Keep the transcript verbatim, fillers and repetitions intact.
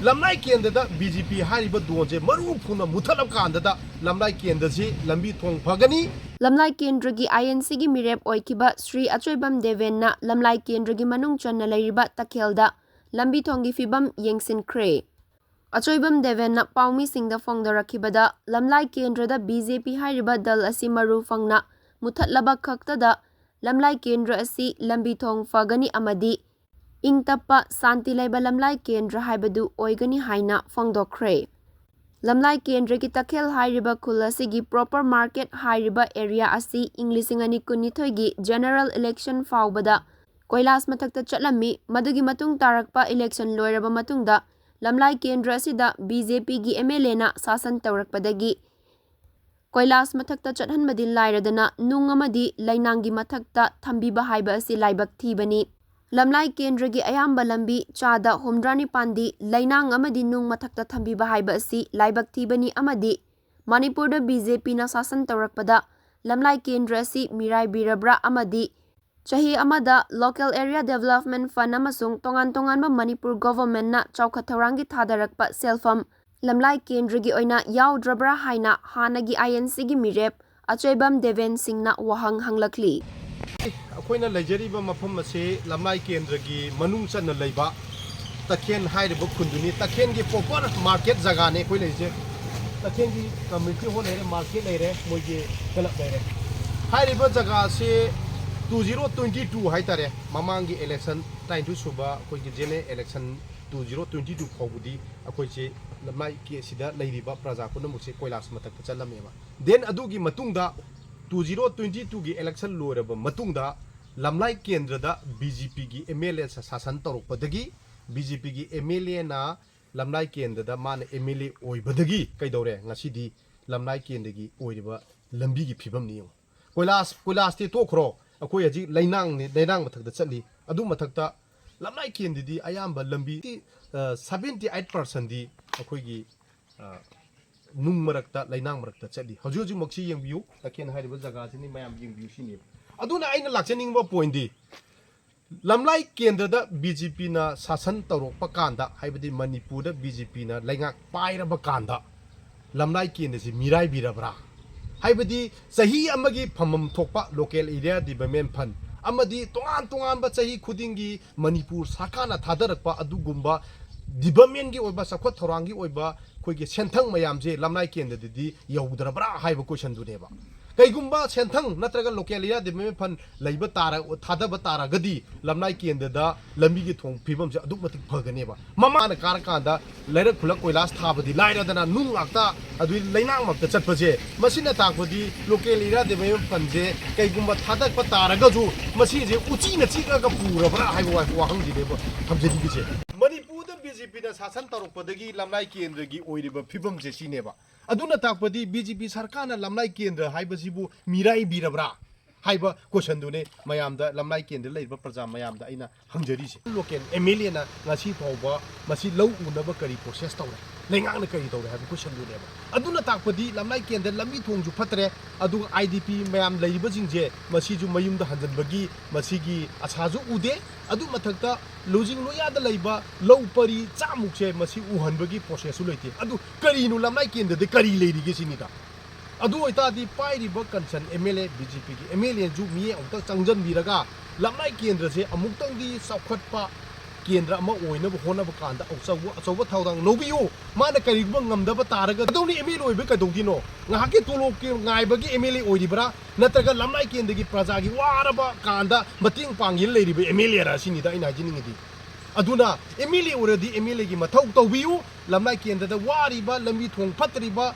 ꯂꯝꯂꯥꯏ ꯀꯦꯟꯗ꯭ꯔꯗ B J ꯄꯤ ꯍꯥꯏꯔꯤꯕ ꯗꯣꯟꯁꯦ ꯃꯔꯨ ꯐꯨꯅ ꯃꯨꯊꯠꯂꯕ ꯀꯥꯟꯗꯗ ꯂꯝꯂꯥꯏ ꯀꯦꯟꯗ꯭ꯔꯁꯤ ꯂꯝꯕꯤ ꯊꯣꯡ ꯐꯒꯅꯤ꯫ ꯂꯝꯂꯥꯏ ꯀꯦꯟꯗ꯭ꯔꯒꯤ ꯑꯥꯏ ꯑꯦꯟ ꯁꯤꯒꯤ ꯃꯤꯔꯦꯞ ꯑꯣꯏꯈꯤꯕ ꯁ꯭ꯔꯤ ꯑꯆꯣꯏꯕꯝ ꯗꯦꯕꯦꯟꯅ ꯂꯝꯂꯥꯏ ꯀꯦꯟꯗ꯭ꯔꯒꯤ ꯃꯅꯨꯡ ꯆꯟꯅ ꯂꯩꯔꯤꯕ ꯇꯈꯦꯜꯗ ꯂꯝꯕꯤ ꯊꯣꯡꯒꯤ ꯐꯤꯕꯝ ꯌꯦꯡꯁꯤꯟꯈ꯭ꯔꯦ꯫ ꯑꯆꯣꯏꯕꯝ ꯗꯦꯕꯦꯟꯅ ꯄꯥꯎꯃꯤꯁꯤꯡꯗ ꯐꯣꯡꯗꯣꯔꯛꯈꯤꯕꯗ, ꯂꯝꯂꯥꯏ ꯀꯦꯟꯗ꯭ꯔꯗ ꯕꯤ ꯖꯦ ꯄꯤ ꯍꯥꯏꯔꯤꯕ ꯗꯜ ꯑꯁꯤ ꯃꯔꯨ ꯐꯪꯅ ꯃꯨꯊꯠꯂꯕ ꯈꯛꯇꯗ ꯂꯝꯂꯥꯏ ꯀꯦꯟꯗ꯭ꯔ ꯑꯁꯤ ꯂꯝꯕꯤ ꯊꯣꯡ ꯐꯒꯅꯤ ꯑꯃꯗꯤ ꯏꯪ ꯇꯞꯄ, ꯁꯥꯟꯇꯤ ꯂꯩꯕ ꯂꯝꯂꯥꯏ ꯀꯦꯟꯗ꯭ꯔ ꯍꯥꯏꯕꯗꯨ ꯑꯣꯏꯒꯅꯤ ꯍꯥꯏꯅ ꯐꯣꯡꯗꯣꯛꯈ꯭ꯔꯦ꯫ ꯂꯝꯂꯥꯏ ꯀꯦꯟꯗ꯭ꯔꯒꯤ ꯇꯈꯦꯜ ꯍꯥꯏꯔꯤꯕ ꯈꯨꯜ ꯑꯁꯤꯒꯤ ꯄ꯭ꯔꯣꯄꯔ ꯃꯥꯔꯀꯦꯠ ꯍꯥꯏꯔꯤꯕ ꯑꯦꯔꯤꯌꯥ ꯑꯁꯤ ꯏꯪ ꯂꯤꯁꯤꯡ ꯑꯅꯤ ꯀꯨꯟꯅꯤꯊꯣꯏꯒꯤ ꯖꯦꯅꯔꯦꯜ ꯏꯂꯦꯛꯁꯟ ꯐꯥꯎꯕꯗ ꯀꯣꯏꯂꯥꯁ ꯃꯊꯛꯇ ꯆꯠꯂꯝꯃꯤ꯫ ꯃꯗꯨꯒꯤ ꯃꯇꯨꯡ ꯇꯥꯔꯛꯄ ꯏꯂꯦꯛꯁꯟ ꯂꯣꯏꯔꯕ ꯃꯇꯨꯡꯗ ꯂꯝꯂꯥꯏ ꯀꯦꯟꯗ꯭ꯔ ꯑꯁꯤꯗ ꯕꯤ ꯖꯦ ꯄꯤꯒꯤ ꯑꯦꯝ ꯑꯦꯜ ꯑꯦꯅ ꯁꯥꯁꯟ ꯇꯧꯔꯛꯄꯗꯒꯤ ꯀꯣꯏꯂꯥꯁ ꯃꯊꯛꯇ ꯆꯠꯍꯟꯕꯗꯤ ꯂꯥꯏꯔꯗꯅ ꯅꯨꯡ ꯑꯃꯗꯤ ꯂꯩꯅꯥꯡꯒꯤ ꯃꯊꯛꯇ ꯊꯝꯕꯤꯕ ꯍꯥꯏꯕ ꯑꯁꯤ ꯂꯥꯏꯕꯛ ꯊꯤꯕꯅꯤ꯫ ꯂꯝꯂꯥꯏ ꯀꯦꯟꯗ꯭ꯔꯒꯤ ꯑꯌꯥꯝꯕ ꯂꯝꯕꯤ ꯆꯥꯗ ꯍꯨꯝꯗ꯭ꯔꯥ ꯅꯤꯄꯥꯟꯗꯤ ꯂꯩꯅꯥꯡ ꯑꯃꯗꯤ ꯅꯨꯡ ꯃꯊꯛꯇ ꯊꯝꯕꯤꯕ ꯍꯥꯏꯕ ꯑꯁꯤ ꯂꯥꯏꯕꯛ ꯊꯤꯕꯅꯤ ꯑꯃꯗꯤ ꯃꯅꯤꯄꯨꯔꯗ ꯕꯤ ꯖꯦ ꯄꯤꯅ ꯁꯥꯁꯟ ꯇꯧꯔꯛꯄꯗ ꯂꯝꯂꯥꯏ ꯀꯦꯟꯗ꯭ꯔ ꯑꯁꯤ ꯃꯤꯔꯥꯏꯕꯤꯔꯕ꯭ꯔꯥ ꯑꯃꯗꯤ ꯆꯍꯤ ꯑꯃꯗ Local Area Development Fund ꯑꯃꯁꯨꯡ ꯇꯣꯉꯥꯟ ꯇꯣꯉꯥꯟꯕ ꯃꯅꯤꯄꯨꯔ ꯒꯣꯚꯔꯟꯃꯦꯟꯠꯅ ꯆꯥꯎꯈꯠ ꯊꯧꯔꯥꯡꯒꯤ ꯊꯥꯗꯔꯛꯄ ꯁꯦꯜꯐꯝ ꯂꯝꯂꯥꯏ ꯀꯦꯟꯗ꯭ꯔꯒꯤ ꯑꯣꯏꯅ ꯌꯥꯎꯗ꯭ꯔꯕ꯭ꯔꯥ ꯍꯥꯏꯅ ꯍꯥꯟꯅꯒꯤ ꯑꯥꯏ ꯑꯦꯟ ꯁꯤꯒꯤ ꯃꯤꯔꯦꯞ ꯑꯆꯣꯏꯕꯝ ꯗꯦꯕꯦꯟ ꯁꯤꯡꯅ ꯋꯥꯍꯪ ꯍꯪꯂꯛꯂꯤ꯫ ꯑꯩꯈꯣꯏꯅ ꯂꯩꯖꯔꯤꯕ ꯃꯐꯝ ꯑꯁꯤ ꯂꯝꯂꯥꯏ ꯀꯦꯟꯗ꯭ꯔꯒꯤ ꯃꯅꯨꯡ ꯆꯟꯅ ꯂꯩꯕ ꯇꯈꯦꯟ ꯍꯥꯏꯔꯤꯕ ꯈꯨꯟꯗꯨꯅꯤ꯫ ꯇꯈꯦꯟꯒꯤ ꯄ꯭ꯔꯣꯄꯔ ꯃꯥꯔꯀꯦꯠ ꯖꯒꯥꯅꯤ ꯑꯩꯈꯣꯏ ꯂꯩꯔꯤꯁꯦ꯫ ꯇꯈꯦꯟꯒꯤ ꯀꯝꯃ꯭ꯌꯨꯅꯤꯇꯤ ꯍꯣꯜ ꯂꯩꯔꯦ, ꯃꯥꯔꯀꯦꯠ ꯂꯩꯔꯦ, ꯃꯣꯏꯒꯤ ꯀ꯭ꯂꯕ ꯂꯩꯔꯦ꯫ ꯍꯥꯏꯔꯤꯕ ꯖꯒꯥꯁꯤ two zero twenty two ꯍꯥꯏꯇꯥꯔꯦ, ꯃꯃꯥꯡꯒꯤ ꯏꯂꯦꯛꯁꯟ ꯇꯔꯥꯅꯤꯊꯣꯏ ꯁꯨꯕ ꯑꯩꯈꯣꯏꯒꯤ general election two zero twenty two ꯐꯥꯎꯕꯗꯤ ꯑꯩꯈꯣꯏꯁꯦ ꯂꯝꯂꯥꯏ ꯀꯦ-, ꯁꯤꯗ ꯂꯩꯔꯤꯕ ꯄ꯭ꯔꯖꯥ ꯄꯨꯝꯅꯃꯛꯁꯦ ꯀꯣꯏꯂꯥꯁ ꯃꯊꯛꯇ ꯆꯠꯂꯝꯃꯦꯕ꯫ Then ꯑꯗꯨꯒꯤ ꯃꯇꯨꯡꯗ two zero twenty twoꯒꯤ ꯏꯂꯦꯛꯁꯟ ꯂꯣꯏꯔꯕ ꯃꯇꯨꯡꯗ ꯂꯝꯂꯥꯏ ꯀꯦꯟꯗ꯭ꯔꯗ ꯕꯤ ꯖꯦ ꯄꯤꯒꯤ ꯑꯦꯝ ꯑꯦꯜ ꯑꯦ ꯁꯥꯁꯟ ꯇꯧꯔꯛꯄꯗꯒꯤ ꯕꯤ ꯖꯦ ꯄꯤꯒꯤ ꯑꯦꯝ ꯑꯦꯜ ꯑꯦꯅ ꯂꯝꯂꯥꯏ ꯀꯦꯟꯗ꯭ꯔꯗ ꯃꯥꯅ ꯑꯦꯝ ꯑꯦꯜ ꯑꯦ ꯑꯣꯏꯕꯗꯒꯤ ꯀꯩꯗꯧꯔꯦ? ꯉꯁꯤꯗꯤ ꯂꯝꯂꯥꯏ ꯀꯦꯟꯗ꯭ꯔꯒꯤ ꯑꯣꯏꯔꯤꯕ ꯂꯝꯕꯤꯒꯤ ꯐꯤꯕꯝꯅꯤ ꯌꯦꯡꯉꯨ꯫ ꯀꯣꯏꯂꯥꯁ, ꯀꯣꯏꯂꯥꯁꯇꯤ ꯇꯣꯛꯈ꯭ꯔꯣ, ꯑꯩꯈꯣꯏ ꯍꯧꯖꯤꯛ ꯂꯩꯅꯥꯡꯅꯤ, ꯂꯩꯅꯥꯡ ꯃꯊꯛꯇ ꯆꯠꯂꯤ꯫ ꯑꯗꯨ ꯃꯊꯛꯇ ꯂꯝꯂꯥꯏ ꯀꯦꯟꯗ꯭ꯔꯗꯤ ꯑꯌꯥꯝꯕ ꯂꯝꯕꯤ, ꯑ, seventy eight percentꯗꯤ ꯑꯩꯈꯣꯏꯒꯤ, ꯑ, ꯅꯨꯡ ꯃꯔꯛꯇ, ꯂꯩꯅꯥꯡ ꯃꯔꯛꯇ ꯆꯠꯂꯤ꯫ ꯍꯧꯖꯤꯛ ꯍꯧꯖꯤꯛꯃꯛꯁꯤ ꯌꯦꯡꯕꯤꯌꯨ, ꯇꯈꯦꯟ ꯍꯥꯏꯔꯤꯕ ꯖꯒꯥꯁꯤꯅꯤ, ꯃꯌꯥꯝ ꯌꯦꯡꯕꯤꯌꯨ, ꯁꯤꯅꯤ꯫ ꯑꯗꯨꯅ ꯑꯩꯅ ꯂꯥꯛꯆꯅꯤꯡꯕ pointꯗꯤ, ꯂꯝꯂꯥꯏ ꯀꯦꯟꯗ꯭ꯔꯗ ꯕꯤ ꯖꯦ ꯄꯤꯅ ꯁꯥꯁꯟ ꯇꯧꯔꯛꯄ ꯀꯥꯟꯗ, ꯍꯥꯏꯕꯗꯤ ꯃꯅꯤꯄꯨꯔꯗ ꯕꯤ ꯖꯦ ꯄꯤꯅ ꯂꯩꯉꯥꯛ ꯄꯥꯏꯔꯕ ꯀꯥꯟꯗ, ꯂꯝꯂꯥꯏ ꯀꯦꯟꯗ꯭ꯔꯁꯤ ꯃꯤꯔꯥꯏꯕꯤꯔꯕ꯭ꯔꯥ? ꯍꯥꯏꯕꯗꯤ ꯆꯍꯤ ꯑꯃꯒꯤ ꯐꯝꯐꯝ ꯊꯣꯛꯄ local area development fund ꯑꯃꯗꯤ ꯇꯣꯉꯥꯟ ꯇꯣꯉꯥꯟꯕ ꯆꯍꯤ ꯈꯨꯗꯤꯡꯒꯤ ꯃꯅꯤꯄꯨꯔ ꯁꯔꯀꯥꯔꯅ ꯊꯥꯗꯔꯛꯄ ꯑꯗꯨꯒꯨꯝꯕ developmentꯒꯤ ꯑꯣꯏꯕ, ꯆꯥꯎꯈꯠ ꯊꯧꯔꯥꯡꯒꯤ ꯑꯣꯏꯕ ꯑꯩꯈꯣꯏꯒꯤ ꯁꯦꯟꯊꯪ ꯃꯌꯥꯝꯁꯦ ꯂꯝꯂꯥꯏ ꯀꯦꯟꯗ꯭ꯔꯗꯗꯤ ꯌꯧꯗ꯭ꯔꯕ꯭ꯔꯥ ꯍꯥꯏꯕ questionꯗꯨꯅꯦꯕ꯫ ꯀꯩꯒꯨꯝꯕ ꯁꯦꯟꯊꯪ ꯅꯠꯇ꯭ꯔꯒ local area development fund ꯂꯩꯕ ꯇꯥꯔ-, ꯊꯥꯗꯕ ꯇꯥꯔꯒꯗꯤ ꯂꯝꯂꯥꯏ ꯀꯦꯟꯗ꯭ꯔꯗ ꯂꯝꯕꯤꯒꯤ ꯊꯣꯡ ꯐꯤꯕꯝꯁꯦ ꯑꯗꯨꯛ ꯃꯇꯤꯛ ꯐꯒꯅꯦꯕ꯫ ꯃꯃꯥꯅ ꯀꯥꯔꯀꯥꯟꯗ ꯂꯩꯔꯛ ꯈꯨꯜꯂꯛ ꯀꯣꯏꯂꯥꯁ ꯊꯥꯕꯗꯤ ꯂꯥꯏꯔꯗꯅ ꯅꯨꯡ ꯉꯥꯛꯇ, ꯑꯗꯨꯗꯤ ꯂꯩꯅꯥꯡꯃꯛꯇ ꯆꯠꯄꯁꯦ, ꯃꯁꯤꯅ ꯇꯥꯛꯄꯗꯤ local area development fundꯁꯦ ꯀꯩꯒꯨꯝꯕ ꯊꯥꯗꯔꯛꯄ ꯇꯥꯔꯒꯁꯨ ꯃꯁꯤꯁꯦ ꯎꯆꯤꯅ ꯆꯤꯛꯑꯒ ꯄꯨꯔꯕ꯭ꯔꯥ ꯍꯥꯏꯕ ꯋꯥ-, ꯋꯥꯍꯪꯁꯤꯅꯦꯕ ꯊꯝꯖꯅꯤꯡꯉꯤꯁꯦ꯫ ꯃꯅꯤꯄꯨꯔꯗ ꯕꯤ ꯖꯦ ꯄꯤꯅ ꯁꯥꯁꯟ ꯇꯧꯔꯛꯄꯗꯒꯤ ꯂꯝꯂꯥꯏ ꯀꯦꯟꯗ꯭ꯔꯒꯤ ꯑꯣꯏꯔꯤꯕ ꯐꯤꯕꯝꯁꯦ ꯁꯤꯅꯦꯕ꯫ ꯑꯗꯨꯅ ꯇꯥꯛꯄꯗꯤ ꯕꯤ ꯖꯦ ꯄꯤ ꯁꯔꯀꯥꯔꯅ ꯂꯝꯂꯥꯏ ꯀꯦꯟꯗ꯭ꯔ ꯍꯥꯏꯕꯁꯤꯕꯨ ꯃꯤꯔꯥꯏꯕꯤꯔꯕ꯭ꯔꯥ ꯍꯥꯏꯕ questionꯗꯨꯅꯦ ꯃꯌꯥꯝꯗ, ꯂꯝꯂꯥꯏ ꯀꯦꯟꯗ꯭ꯔ ꯂꯩꯔꯤꯕ ꯄ꯭ꯔꯖꯥ ꯃꯌꯥꯝꯗ ꯑꯩꯅ ꯍꯪꯖꯔꯤꯁꯦ꯫ Local M L Aꯅ ꯉꯁꯤ ꯐꯥꯎꯕ ꯃꯁꯤ ꯂꯧ ꯎꯅꯕ ꯀꯔꯤ process ꯇꯧꯔꯦ, ꯂꯩꯉꯥꯛꯅ ꯀꯔꯤ ꯇꯧꯔꯦ ꯍꯥꯏꯕ questionꯗꯨꯅꯦꯕ꯫ ꯑꯗꯨꯅ ꯇꯥꯛꯄꯗꯤ ꯂꯝꯂꯥꯏ ꯀꯦꯟꯗ꯭ꯔ ꯂꯝꯕꯤ ꯊꯣꯡꯁꯨ ꯐꯠꯇ꯭ꯔꯦ, ꯑꯗꯨꯒ I D P ꯃꯌꯥꯝ ꯂꯩꯔꯤꯕꯁꯤꯡꯁꯦ ꯃꯁꯤꯁꯨ ꯃꯌꯨꯝꯗ ꯍꯟꯖꯤꯟꯕꯒꯤ ꯃꯁꯤꯒꯤ ꯑꯁꯥꯁꯨ ꯎꯗꯦ꯫ ꯑꯗꯨ ꯃꯊꯛꯇ ꯂꯨꯖꯤꯡ ꯂꯣꯌꯥꯗ ꯂꯩꯕ ꯂꯧ ꯄꯔꯤ ꯆꯥꯃꯨꯛꯁꯦ ꯃꯁꯤ ꯎꯍꯟꯕꯒꯤ processꯁꯨ ꯂꯩꯇꯦ꯫ ꯑꯗꯨ ꯀꯔꯤꯅꯣ, ꯂꯝꯂꯥꯏ ꯀꯦꯟꯗ꯭ꯔꯗ ꯀꯔꯤ ꯂꯩꯔꯤꯒꯦ ꯁꯤꯅꯤꯗ꯫ ꯑꯗꯨ ꯑꯣꯏꯇꯥꯔꯗꯤ ꯄꯥꯏꯔꯤꯕ concern M L A, B J Pꯒꯤ M L Aꯁꯨ ꯃꯤꯠꯌꯦꯡ ꯑꯃꯨꯛꯇ ꯆꯪꯁꯤꯟꯕꯤꯔꯒ ꯂꯝꯂꯥꯏ ꯀꯦꯟꯗ꯭ꯔꯁꯦ ꯑꯃꯨꯛꯇꯪꯗꯤ ꯆꯥꯎꯈꯠꯄ ꯀꯦꯟꯗ꯭ꯔ ꯑꯃ ꯑꯣꯏꯅꯕ ꯍꯣꯠꯅꯕ ꯀꯥꯟꯗ ꯑꯆꯧꯕ, ꯑꯆꯧꯕ ꯊꯧꯗꯥꯡ ꯂꯧꯕꯤꯌꯨ꯫ ꯃꯥꯅ ꯀꯔꯤꯒꯨꯝꯕ ꯉꯝꯗꯕ ꯇꯥꯔꯒꯗꯤ ꯀꯩꯗꯧꯅꯤ? M L A ꯑꯣꯏꯕ ꯀꯩꯗꯧꯗꯣꯏꯅꯣ? ꯉꯥꯏꯍꯥꯛꯀꯤ ꯇꯣꯂꯣꯞꯀꯤ ꯉꯥꯏꯕꯒꯤ M L A ꯑꯣꯏꯔꯤꯕ꯭ꯔꯥ? ꯅꯠꯇ꯭ꯔꯒ ꯂꯝꯂꯥꯏ ꯀꯦꯟꯗ꯭ꯔꯒꯤ ꯄ꯭ꯔꯖꯥꯒꯤ ꯋꯥꯔꯕ ꯀꯥꯟꯗ ꯃꯇꯦꯡ ꯄꯥꯡꯒꯦꯅ ꯂꯩꯔꯤꯕ M L Aꯔ ꯁꯤꯅꯤꯗ ꯑꯩꯅ ꯍꯥꯏꯖꯅꯤꯡꯉꯤꯗꯤ꯫ ꯑꯗꯨꯅ M L A ꯑꯣꯏꯔꯗꯤ M L Aꯒꯤ ꯃꯊꯧ ꯇꯧꯕꯤꯌꯨ꯫ ꯂꯝꯂꯥꯏ ꯀꯦꯟꯗ꯭ꯔꯗ ꯋꯥꯔꯤꯕ, ꯂꯝꯕꯤ ꯊꯣꯡ ꯐꯠꯇ꯭ꯔꯤꯕ,